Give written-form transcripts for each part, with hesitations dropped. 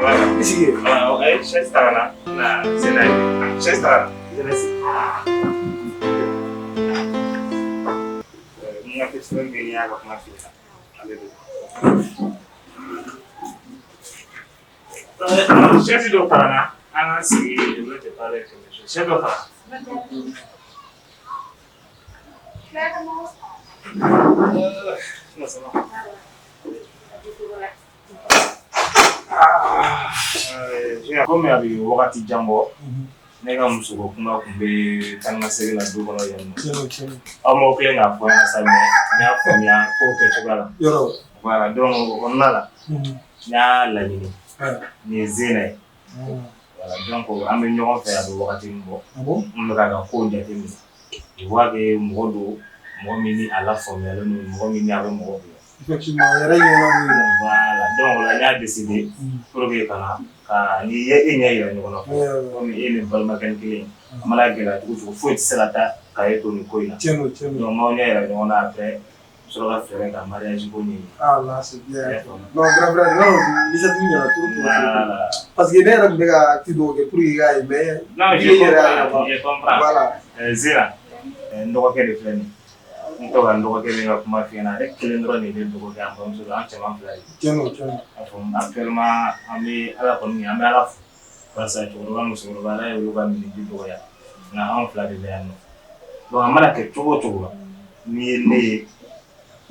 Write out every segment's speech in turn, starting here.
Voilà. I sigi. Voilà, a ye chaise ta ka na na Zena ye. Chaise ta ka na. Zena sigi. N ka question bɛ yen, n y'a ka kuma f'i ɲɛna. Ale de don. Chaise dɔ ta ka na an ka sigi, je voulais te parler de quelque chose. Chaise dɔ ta ka na. Non, ça va. Komi a bɛ wagati jan bɔ, ne ka musoko kuma tun bɛ taa ni ka segin la du kɔnɔ yan nɔ. Aw m'aw kelen k'a fɔ ɲɛna sa, mais n y'a faamuya kow kɛcogoya la. Voilà, donc o kɔnɔna la, n y'a laɲini nin ye Zena ye. Voilà, donc an bɛ ɲɔgɔn fɛ a bɛ wagati min bɔ. N bɛ k'a ka kow jateminɛ. Je vois que mɔgɔ don, mɔgɔ min ni a lafaamuyalen don, mɔgɔ min ni a bɛ mɔgɔ bonya. Effectivement, a yɛrɛ ɲɛna b'o yira. Voilà, donc o la n y'a décidé pour que ka na ka ni ye e ɲɛ yira ɲɔgɔn na. Komi e ni balimakɛ kelen, a mana gɛlɛya cogo cogo, foyi tɛ se ka taa ka e to nin ko in na. Tiɲɛ don, tiɲɛ don. Donc m'aw ɲɛ yira ɲɔgɔn na, après sɔrɔ ka fɛɛrɛ ka mariage ko ɲɛɲini. Ah là, c'est bien. Non, grand frère, non, initiative ɲɛna trop trop trop. Voilà. Parce que ne yɛrɛ tun bɛ ka acte dɔw kɛ pour que i k'a ye, mais Non, je i yɛrɛ y'a yira comprends, je comprends. Voilà. Zena, n dɔgɔkɛ de filɛ nin ye. N to ka n dɔgɔkɛ min ka kuma f'i ɲɛna, ale kelen dɔrɔn de ye ne dɔgɔkɛ, an bamuso la, an cɛman fila ye. Tiɲɛ don, tiɲɛ don. A fɔ actuellement an bɛ Ala kɔni, an bɛ Ala fo. Barisa cɛkɔrɔba, musokɔrɔba, Ala ye olu ka miniji dɔgɔya. Nka anw fila de bɛ yan nɔ. Donc a mana kɛ cogo o cogo la, n'i ye ne ye,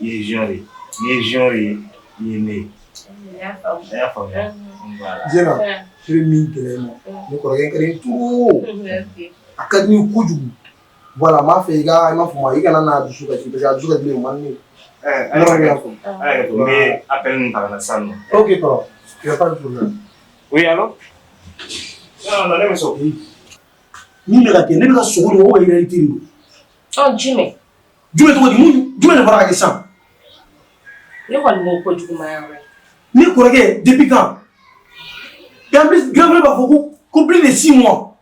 i ye Junior ye. N'i ye Junior ye, i ye ne ye. I y'a faamuya? Voilà. Zena, ne bɛ min gɛlɛya i ma, ne kɔrɔkɛ ka di n ye trop. A ka di n ye kojugu. Voilà, n b'a fɛ i ka, i m'a faamu, i kana n'a dusu kasi, parce que a dusu kasi o man di ne ye. Ne kɔrɔkɛ y'a faamu. A yɛrɛ to, n bɛ appel nin ta ka na sisan nɔ. Ok kɔrɔ, y a pas de problème. Oui, allô? Non, non, ne bɛ so. Min bɛ ka kɛ, ne bɛ ka sogo de, o ye réalité de don. Ɔ, jumɛn? Jumɛn cogo di? Mun jumɛn de bɔra ka kɛ sisan? Ne kɔni m'o ko juguman yɔrɔ ye. Ne kɔrɔkɛ, depuis quand? Et en plus, grand frère b'a fɔ ko plus de 6 mois.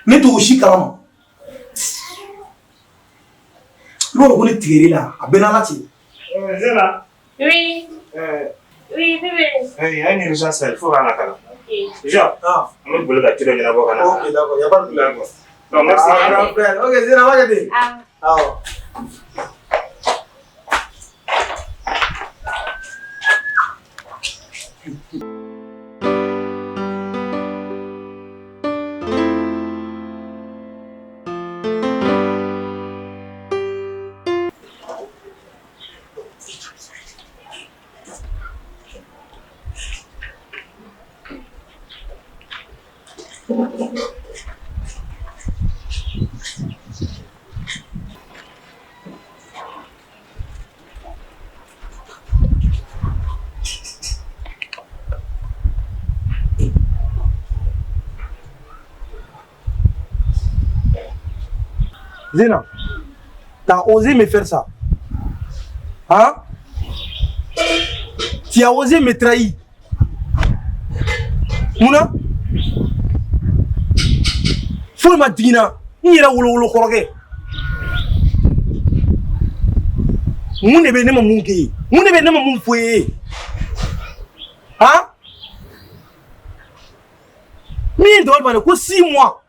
Ne t'o si kalama. I b'a dɔn ko ne tigɛr'e la, a bɛɛ n'Ala cɛ. Zena. Oui. Oui, bébé. Il y a une urgence, il faut qu'on attende. Ok. Jean, Ah, an bɛ boli ka ci dɔ ɲɛnabɔ ka na. Ok, d'accord, y a pas de problème. Non, merci. Ah, grand frère. Ok, Zena, va kɛ ten. Ah. Awɔ. Zena, t'as osé me faire ça? Hein? Tu as osé me trahir. Munna? Foyi ma digi n na, n yɛrɛ wolowolo kɔrɔkɛ. Mun de bɛ ne ma mun k'e ye? Mun de bɛ ne ma mun fɔ e ye? Han? Min ye dabali ban dɛ, ko 6 mois.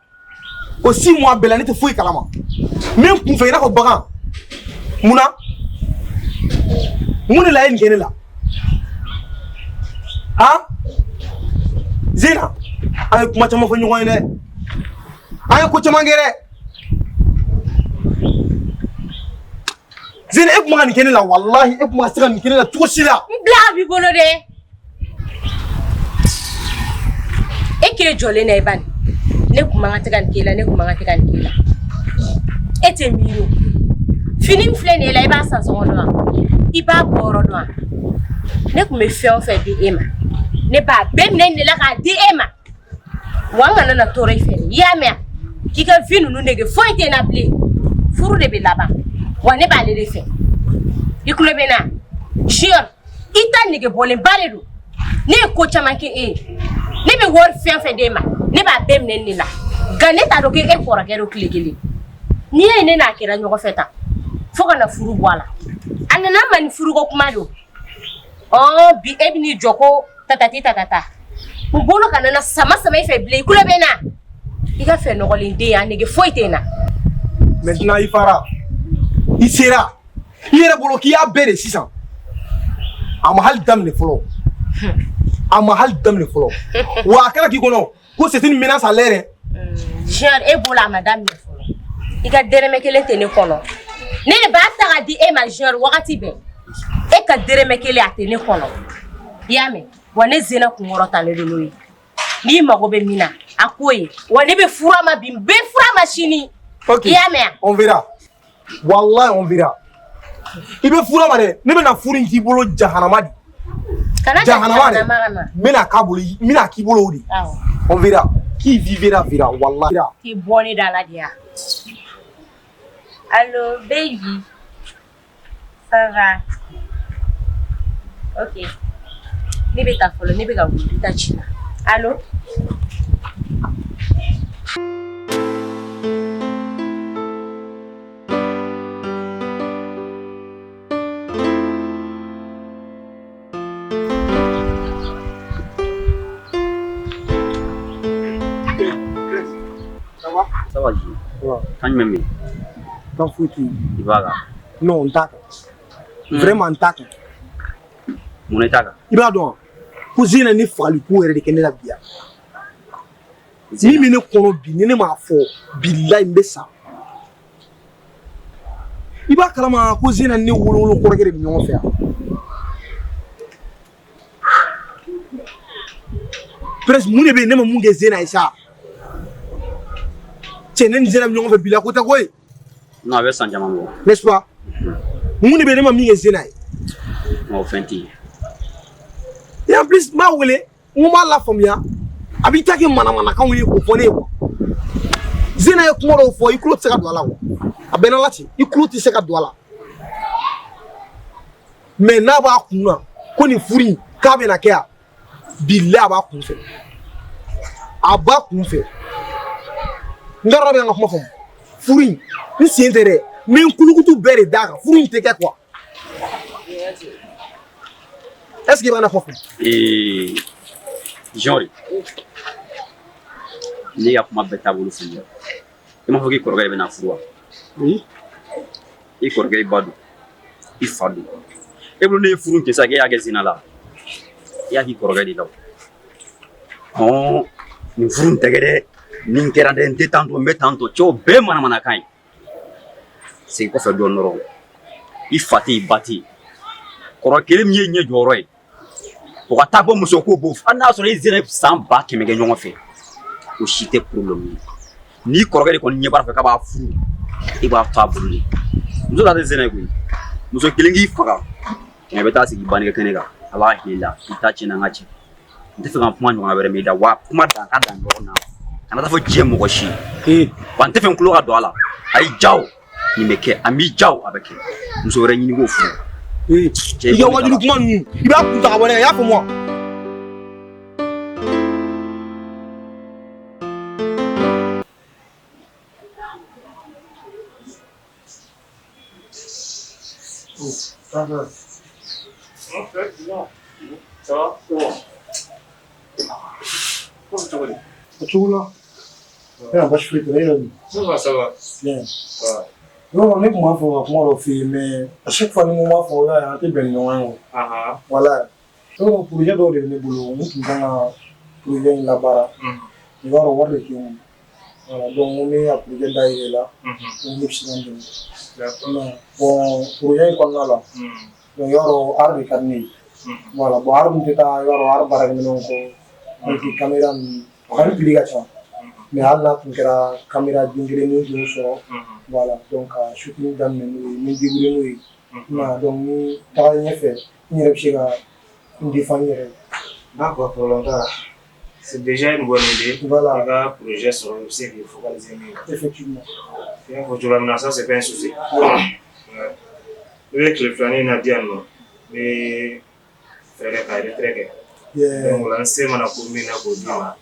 O 6 mois bɛɛ la, ne tɛ foyi kalama. N bɛ n kun fɛ i n'a fɔ bagan. Munna? Mun de la e ye nin kɛ ne la? Han? Zena, an ye kuma caman fɔ ɲɔgɔn ye dɛ. An ye ko caman kɛ dɛ. Zena, e tun man ka nin kɛ ne la, walahi, e tun man ka se ka nin kɛ ne la cogo si la. N bila a b'i bolo dɛ. E k'e jɔlen na i bani. Ne kun man ka tɛ ka nin k'e la, ne kun man ka tɛ ka nin k'e la. E tɛ miiri o. Fini min filɛ nin ye la, i b'a san sɔngɔ dɔn wa? I b'a bɔ yɔrɔ dɔn wa? Ne kun bɛ fɛn o fɛn di e ma, ne b'a bɛɛ minɛ nin de la k'a di e ma. Wa n kana na tɔɔrɔ i fɛ, i y'a mɛn wa? K'i ka vie ninnu nege foyi tɛ n na bilen. Furu de bɛ laban. Wa ne b'ale de fɛ. I tulo bɛ n na? Junior, i ta nege bɔlenba de don. Ne ye ko caman kɛ e ye. Ne bɛ wari fɛn fɛn d'e ma, ne b'a bɛɛ minɛ nin de la. Nka ne t'a dɔn k'e kɔrɔkɛ don tile kelen. N'i y'a ye ne n'a kɛra ɲɔgɔn fɛ tan, fo ka na furu bɔ a la. A nana n ma ni furuko kuma don. Ɔ bi e bɛ n'i jɔ ko Tatati tatata. N bolo kana na sama sama i fɛ bilen, i kulo bɛ n na. I ka fɛ nɔgɔlen den, a nege foyi tɛ n na. Maintenant i fara, i sera i yɛrɛ bolo k'i y'a bɛɛ de sisan. A ma hali daminɛ fɔlɔ, a ma hali daminɛ fɔlɔ, wa a kɛra k'i kɔnɔ ko c'est une menace à l'air. Junior, e bolo a ma daminɛ fɔlɔ, i ka dɛrɛmɛ kelen tɛ ne kɔnɔ. Ne de b'a ta ka di e ma Junior wagati bɛɛ. E ka dɛrɛmɛ kelen a tɛ ne kɔnɔ, i y'a mɛn wa? Ne zena kunkɔrɔtalen don n'o ye. N'i mago bɛ min na, a k'o ye wa. Ne bɛ fura ma bi, n bɛ fura ma sini. Ok. I y'a mɛn? On verra, wallahi on verra. I bɛ fura ma dɛ, ne bɛna furu in k'i bolo jahanama de. Kana Jahanama dɛ. Jahanama ka na. N bɛna k'a bolo, n bɛna k'i bolo o de. Awɔ. On verra qui vivra verra, wallahi. T'i bɔ ne da la de ya. Allo baby, ça va? Ok, ne bɛ taa fɔlɔ, ne bɛ ka wuli, n bɛ taa ci la. Allo. Ça va? Ça va, Ji. Ouais. Kan jumɛn bɛ yen? Tan foyi tɛ yen. I b'a kan. Non, n t'a kan. Vraiment, n t'a kan. Mun na i t'a kan? I b'a dɔn ko Zena ni fagali ko yɛrɛ de kɛ ne la bi yan. Min bɛ ne kɔnɔ bi, ni ne m'a fɔ, bilayi n bɛ sa. I b'a kalama ko Zena ni ne wolowolo kɔrɔkɛ de bɛ ɲɔgɔn fɛ yan. Presque mun de bɛ yen ne ma mun kɛ Zena ye sa? Cɛ, ne ni Zena bɛ ɲɔgɔn fɛ bilayi, ko tɛ koyi. Non, a bɛ san caman bɔ. N'est-ce pas? Mun de bɛ yen ne ma min kɛ Zena ye? Non, o fɛn tɛ yen. Et en plus, n b'a wele, n ko n b'a lafaamuya, a b'i ta kɛ manamanakanw ye k'o fɔ ne ye quoi. Zena ye kuma dɔw fɔ, i tulo tɛ se ka don a la quoi. A bɛɛ n'Ala cɛ, i tulo tɛ se ka don a la. Mais n'a b'a kun na ko nin furu in k'a bɛna kɛ yan, bilayi a b'a kun fɛ, a b'a kun fɛ. N t'a dɔn a bɛ n ka kuma faamu. Furu in, n sen tɛ dɛ, n bɛ n kulukutu bɛɛ de d'a kan, furu in tɛ kɛ quoi. Est ce que i b'a na fɔ faamu? Ee, Jɔn, ne ka kuma bɛɛ taabolo faamuya. I m'a fɔ k'i kɔrɔkɛ de bɛna furu wa? Oui. I kɔrɔkɛ, i ba don, i fa don. E bolo ne ye furu in kɛ sisan k'e y'a kɛ Zina la. I y'a k'i kɔrɔkɛ de la o. Hɔn, nin furu in tɛ kɛ dɛ. Nin kɛra dɛ, n tɛ tan tɔ, n bɛ tan tɔ. Cɛw bɛɛ manamanakan ye. Segin kɔfɛ dɔɔnin dɔrɔn. I fa tɛ yen, i ba tɛ yen. Kɔrɔ kelen min ye ɲɛ jɔyɔrɔ ye, o ka taa bɔ muso ko bo, hali n'a sɔrɔ e Zina ye san 100 000 kɛ ɲɔgɔn fɛ, o si tɛ problème ye. N'i kɔrɔkɛ de kɔni ɲɛ b'a fɛ k'a b'a furu, i b'a to a bolo de. Muso la tɛ Zina ye koyi. Muso kelen k'i faga, i bɛ taa sigi bannikɛ kɛnɛ kan, a b'a hakili la i ta tiɲɛna, n ka cɛ. N tɛ fɛ ka kuma ɲɔgɔnna wɛrɛ mɛn i da wa. Kuma dan ka dan ɲɔgɔn na, kana taa fɔ diɲɛ mɔgɔ si Ee. wa. N tɛ fɛ n tulo ka don a la. A y'i jaw nin bɛ kɛ, a m'i jaw a bɛ kɛ. Muso wɛrɛ ɲini k'o furu. Ee. Cɛ, I ka wajulu kuma ninnu, i b'a kun ta ka bɔ ne kan, i y'a faamu wa? Ça va? Ça va? Cogo di? O cogo la ne ka baasi foyi tɛ, e yɛrɛ dun? Ça va, ça va. Bien. Ça va. Non, ne tun b'a fɔ ka kuma dɔ f'i ye, mais à chaque fois ni n ko n b'a fɔ, i b'a ye an tɛ bɛn ni ɲɔgɔn ye o. Voilà. Donc projet dɔw de bɛ ne bolo, n tun kan ka projet in labaara. I b'a dɔn wari de tɛ n kun. Voilà, donc n ko n bɛ a projet dayɛlɛ la, n ko ne bɛ se ka n dɛmɛ. Non, bon, projet in kɔnɔna la, donc i b'a dɔn art de ka di ne ye. Voilà, bon, art min tɛ taa, i b'a dɔn art baarakɛminɛnw kɔ, donc caméra ninnu, a kɔni prix ka ca. Mais hali n'a tun kɛra caméra den kelen ni tun y'o sɔrɔ, voilà, donc ka shooting daminɛ n'o ye, n bɛ débrouiller n'o ye. I m'a ye, donc ni tagalen ɲɛfɛ, n yɛrɛ bɛ se ka n défend n yɛrɛ ye. D'accord, problème t'a la. C'est déjà une bonne idée. Voilà. I ka projet sɔrɔ, i bɛ se k'i focaliser min kan. Effectivement. I y'a fɔ cogoya min na, ça c'est pas un souci. Ouais. I bɛ tile filanin in na di yan nɔ, n bɛ fɛɛrɛ ka retrait kɛ. Yeah. Donc o la n se mana ko min na k'o d'i ma.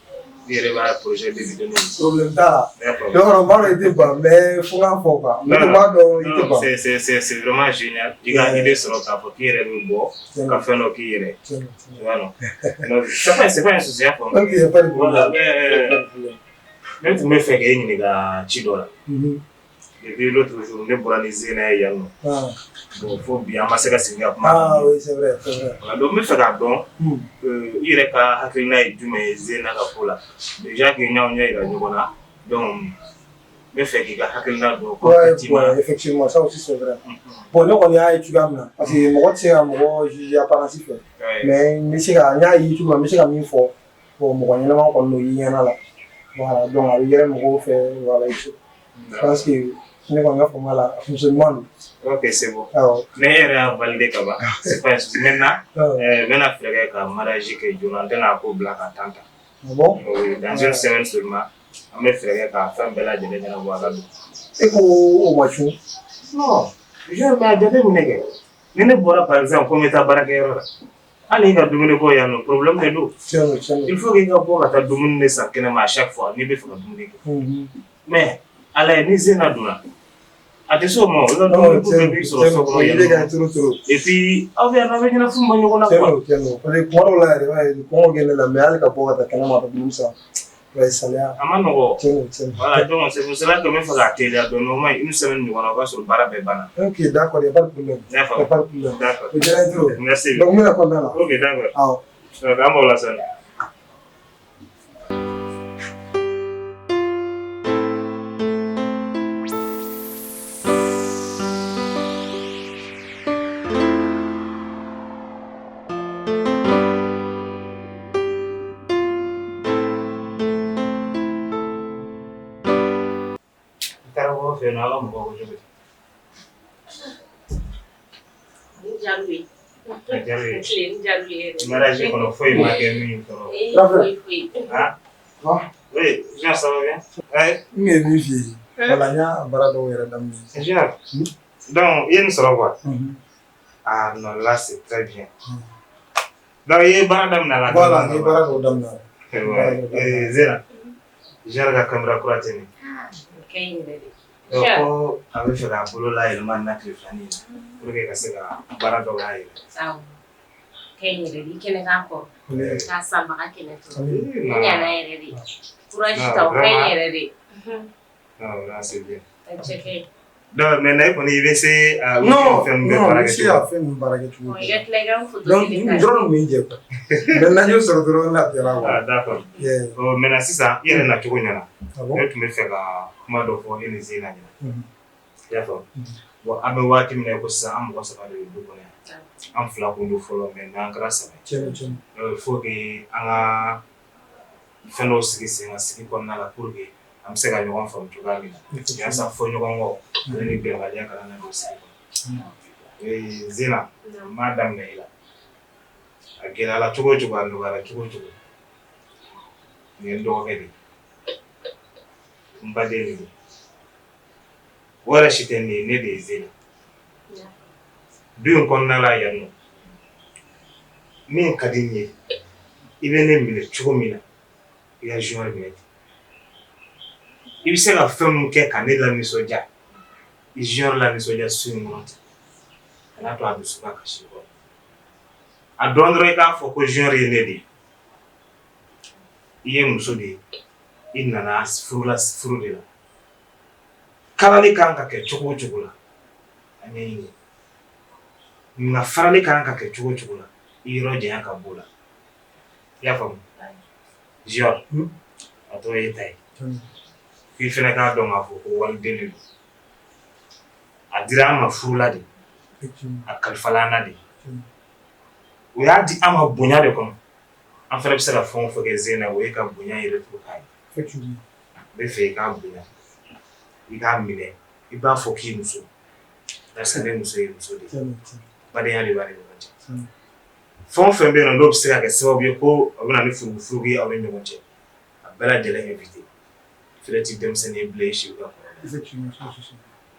I yɛrɛ b'a projet débuter n'o ye. Problème t'a la. Donc n b'a dɔn i tɛ ban, mais fo n k'a fɔ quoi. Ne tun b'a dɔn i tɛ ban. C'est vraiment génial. I ka idée sɔrɔ k'a fɔ k'i yɛrɛ bɛ bɔ ka fɛn dɔ k'i yɛrɛ. Tu vois, non? Non, c'est pas un souci, hein. Ok, y a pas de problème. Ne tun bɛ fɛ k'e ɲininka ci dɔ la. Depuis l'autre jour, ne bɔra ni Zena ye yan nɔ. Bon, fo bi an ma se ka segin ka kuma. Ah oui, c'est vrai, c'est vrai. Voilà, donc n bɛ fɛ k'a dɔn i yɛrɛ ka hakilina ye jumɛn ye Zena ka ko la. Déjà que n y'aw ɲɛ yira ɲɔgɔn na, donc n bɛ fɛ k'i ka hakilina dɔn. Ouais, effectivement, ça aussi c'est vrai. Bon, ne kɔni y'a ye cogoya min na, parce que mɔgɔ tɛ se ka mɔgɔ juger apparence fɛ. Mais n bɛ se ka, n y'a ye cogo min na, n bɛ se ka min fɔ, bon, mɔgɔ ɲɛnama kɔni don i ɲɛna la. Voilà, donc a bɛ yɛrɛ mɔgɔw fɛ, voilà, je pense que ne kɔni ka faamuya la, muso ɲuman don. Ok, c'est bon. Awɔ. Ne yɛrɛ y'a validé ka ban, c'est pas un souci. Maintenant, n bɛna fɛɛrɛ kɛ ka mariage kɛ joona, n tɛna a ko bila ka temps ta. Ah bon? Oui, dans une semaine seulement, an bɛ fɛɛrɛ kɛ ka fɛn bɛɛ lajɛlen ɲɛnabɔ a ka don. E ko o ma cun? Non, je mais a jateminɛ kɛ. Ni ne bɔra par exemple ko n bɛ taa baarakɛyɔrɔ la, hali i ka dumuni ko yan nɔ, problème de don. Tiɲɛ don, tiɲɛ don. Il faut que i ka bɔ ka taa dumuni de san kɛnɛma à chaque fois n'i bɛ fɛ ka dumuni kɛ. Mais ala ye ni Zena donna, a tɛ s'o ma o, i ka dumuni ko bɛɛ b'i sɔrɔ so kɔnɔ yan nɔ. Et puis aw bɛ yan nɔ, aw bɛ ɲɛnafin bɔ ɲɔgɔn na quoi. Tiɲɛ don, tiɲɛ don. Parce que kuma dɔw la yɛrɛ, i b'a ye kɔngɔ bɛ ne la, mais hali ka bɔ ka taa kɛnɛma ka dumuni san, i b'a ye saliya. A ma nɔgɔ. Tiɲɛ don, tiɲɛ don. Voilà, donc c'est pour cela que n bɛ fɛ k'a teliya dɔɔnin, au moins une semaine ɲɔgɔn na, o b'a sɔrɔ baara bɛɛ banna. Ok, d'accord, y a pas de problème. N y'a Y a pas de problème. D'accord. O diyara n ye trop. Merci. Donc n bɛna kɔnɔna la. Ok, d'accord. Awɔ. Donc an b'o la sani. N taara bɔ fɛ yen nɔ, aw ka mɔgɔw ko cogo di? Ni diyar'u ye. A diyar'u ye. Tile ni diyar'u ye yɛrɛ. Mariage kɔnɔ foyi ma kɛ min tɔɔrɔ. Ee, foyi foyi. Ah? Oui, Jean, ça va bien? Ouais. N ye min f'i ye, voilà, n y'a baara dɔw yɛrɛ daminɛ. Jean, donc i ye nin sɔrɔ quoi? Ah non, là c'est très bien. Donc i ye baara daminɛ a la? Voilà, n ye baara dɔw daminɛ a la. Ouais. Zena, Jean ka caméra kura tɛ nin. O ka ɲi yɛrɛ de. Ko a bɛ fɛ k'a bolo layɛlɛma nin na tile filanin in na pour que ka se ka baara dɔ k'a yɛrɛ. Awɔ. O ka ɲi yɛrɛ de, i kɛnɛ k'a kɔrɔ. K'a sanbaga kɛnɛ to. Non. O ɲana yɛrɛ de. Courage ta, o ka ɲi yɛrɛ de. Non, là c'est bien. A cɛ ka ɲi. Donc maintenant i kɔni i bɛ se a Non, fɛn ninnu bɛɛ non, baara n bɛ kɛ se cogo ka fɛn ninnu baara kɛ cogo. I ka tila i ka n photo Donc kelen nin ta. dɔrɔn de bɛ n jɛ quoi. Maintenant n y'o sɔrɔ dɔrɔn n lafiyara quoi. Ah d'accord. Yeah. Bon, maintenant sisan i yɛrɛ nacogo ɲɛna. Ah bon? Ne tun bɛ fɛ ka kuma dɔ fɔ e ni Zena ɲɛna. I y'a faamu? Bon, an bɛ waati min na i ko sisan, an mɔgɔ saba de bɛ du kɔnɔ yan. An fila kun don fɔlɔ, mais n'an kɛra saba ye. Tiɲɛ don, tiɲɛ don. Il faut que an ka fɛn dɔw sigi sen kan sigi kɔnɔna la pour que an bɛ se ka ɲɔgɔn faamu cogoya min na. Yaasa fɔ ɲɔgɔn kɔ ale ni bɛnbaliya kana na don sigi kɔnɔ. Zena, n b'a daminɛ i la. A gɛlɛyara cogo o cogo, a nɔgɔyara cogo o cogo, nin ye n dɔgɔkɛ de ye. N baden de don. O yɛrɛ si tɛ nin ye, ne de ye Zena. Du in kɔnɔna la yan nɔ, min ka di n ye, i bɛ ne minɛ cogo min na, i ka Junior minɛ ten. I bɛ se ka fɛn min kɛ ka ne lanisɔndiya, i Junior lanisɔndiya su in kɔnɔ ten. Kan'a to a dusu ka kasi kɔrɔ. A dɔn dɔrɔn i k'a fɔ ko Junior ye ne de ye. I ye muso de ye, i nana furu la, furu de la. Kalali kan ka kɛ cogo o cogo la, a ɲɛɲini. Nka farali kan ka kɛ cogo o cogo la, i yɔrɔ janya ka b'o la. I y'a faamu? Junior, a tɔ ye e ta ye. F'i fɛnɛ k'a dɔn k'a fɔ ko waliden de don. A dira an ma furu la de. A kalifala an na de. O y'a di an ma bonya de kɔnɔ. An fɛnɛ bɛ se ka fɛn o fɛn kɛ Zena, o ye ka bonya yɛrɛ to k'a ye. N bɛ fɛ i k'a bonya. I k'a minɛ. I b'a fɔ k'i muso. Parce que ne muso ye muso de ye. Badenya de b'a ni ɲɔgɔn cɛ. Fɛn o fɛn bɛ yen nɔ n'o bɛ se ka kɛ sababu ye ko a bɛ na ni furugufurugu ye aw ni ɲɔgɔn cɛ, a bɛɛ lajɛlen éviter. Fɛnɛ ti denmisɛnnin ye bilen, i si bɛ ka kɔrɔbaya.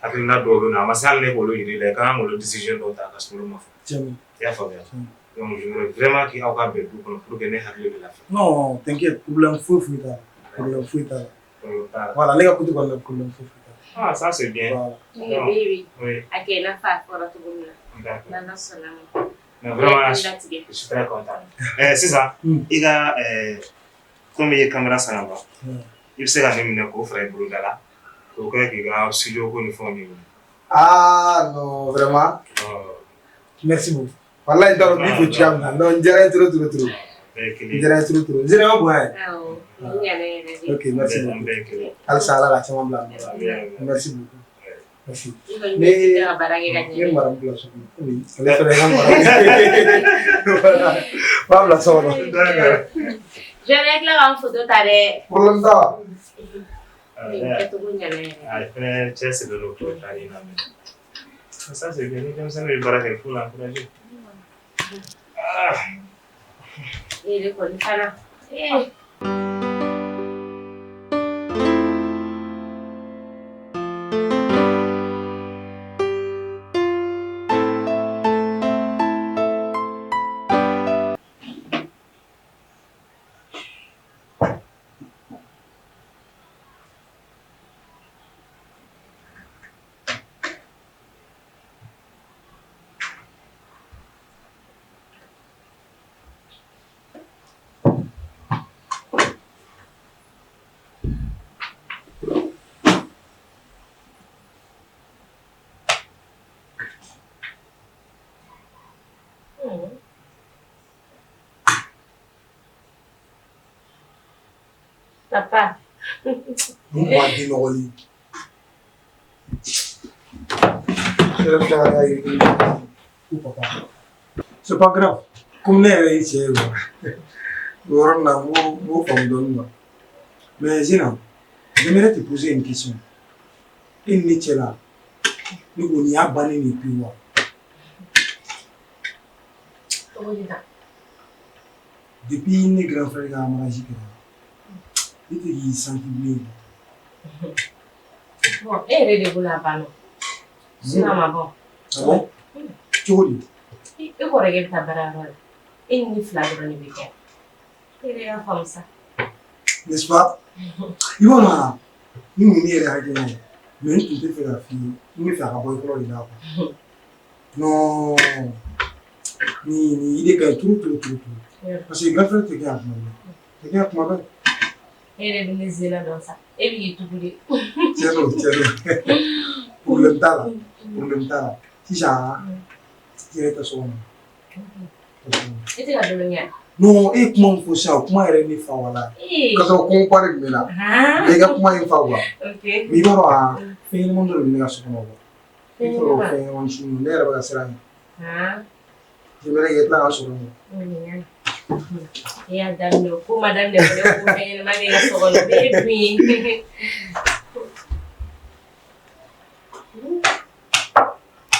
Hakilina dɔw bɛ yen nɔ, a ma se hali ne k'olu yir'i la, i ka kan k'olu décision dɔw ta ka sɔrɔ olu ma fɔ. I y'a faamuya? Donc je voudrais vraiment que aw ka bɛn du kɔnɔ pour que ne hakili bɛ lafiya. Non, t'inquiète, problème foyi foyi t'a la. Problème foyi t'a la. Problème t'a la. Voilà, ne ka côté kɔni na problème foyi foyi t'a la. Ah, ça c'est bien. Voilà. Mais baby, Oui. a kɛ i n'a fɔ a fɔra cogo min na. D'accord. N'Ala sɔnna ma. Mais vraiment, je suis très content. Sisan, i ka komi i ye caméra san ka ban, i bɛ se ka nin minɛ k'o fara i boloda la, k'o kɛ k'i ka studio ko ni fɛnw ɲɛɲini. Ah non, vraiment. Merci beaucoup. Wallahi, n t'a dɔn n b'i fo cogoya min na. Non, n diyara n ye trop trop trop. Bɛɛ ye kelen. N diyara n ye trop trop. Zena ma bonya ye. Awɔ, nin ɲɛna yɛrɛ de. Ok, merci An beaucoup. bɛɛ ye kelen. Halisa Ala ka caman bila a nɔ la. Amin. Merci beaucoup. Merci. I kɔni Ne bɛ se ka baara kɛ ka n ɲɛ. ye maramu bila so kɔnɔ. Komi ale fana ka maramu. Voilà. N b'a bila so kɔnɔ. Jɔn tila k'an photo ta dɛ. Problème t'a la. Nin kɛcogo ɲɛna yɛrɛ. A fɛnɛ cɛsirilen don k'o taali in na mɛnɛ. Ça c'est bien, ni denmisɛnnin bɛ baara kɛ, il faut l'encourager. Ah. E yɛrɛ kɔni fana. Ee. Papa. Mun b'a den nɔgɔlen. E yɛrɛ bɛ tila ka taa yiri ko papa. C'est pas grave. Comme ne yɛrɛ y'i cɛ ye quoi. O yɔrɔnin na n b'o faamu dɔɔnin quoi. Mais Zena, j'aimerais te poser une question. E ni ne cɛ la, ne ko nin y'a bannen de ye pewu wa? Cogo di tan? Depuis ne grand frère ka mariage kɛra, ne tɛ k'i senti bilen. Bon, e yɛrɛ de bolo a banna. Sinon a ma ban. Ah bon? Cogo di? E kɔrɔkɛ bɛ taa baarayɔrɔ la. E ni ne fila dɔrɔn de bɛ kɛ. E yɛrɛ y'a faamu sa. N'est-ce pas? I b'a dɔn wa, ni kun ye ne yɛrɛ hakilina ye, mais n tun tɛ fɛ ka f'i ye, n bɛ fɛ a ka bɔ i kɔrɔ de la quoi. Non, nin idée ka ɲi trop trop trop trop. Parce que grand frère tɛ kɛ yan tuma bɛɛ. Tɛ kɛ yan tuma bɛɛ. E yɛrɛ bɛ ne Zena dɔn sa. E bɛ k'i tugu de. Tiɲɛ don, tiɲɛ don. Problème t'a la, problème t'a la. Sisan, i yɛrɛ tɛ so kɔnɔ. E tɛ ka dumuni kɛ? Non, e ye kuma min fɔ sisan, o kuma yɛrɛ ye ne fa wala. Ee. Ka sɔrɔ kɔngɔba de tun bɛ n na. Mais i ka kuma ye n fa quoi. Ok. Mais i b'a dɔn wa, fɛn ɲɛnamani dɔ de bɛ ne ka so kɔnɔ quoi. Ne t'a dɔn o fɛn ɲɛnamani sugu ninnu, ne yɛrɛ bɛ ka siran a ɲɛ. J'aimerais que i tila ka sɔrɔ yen. E y'a daminɛ o ko ma daminɛ fɔlɔ, e ko fɛn ɲɛnama bɛ e ka so kɔnɔ, o bɛ e dun ye.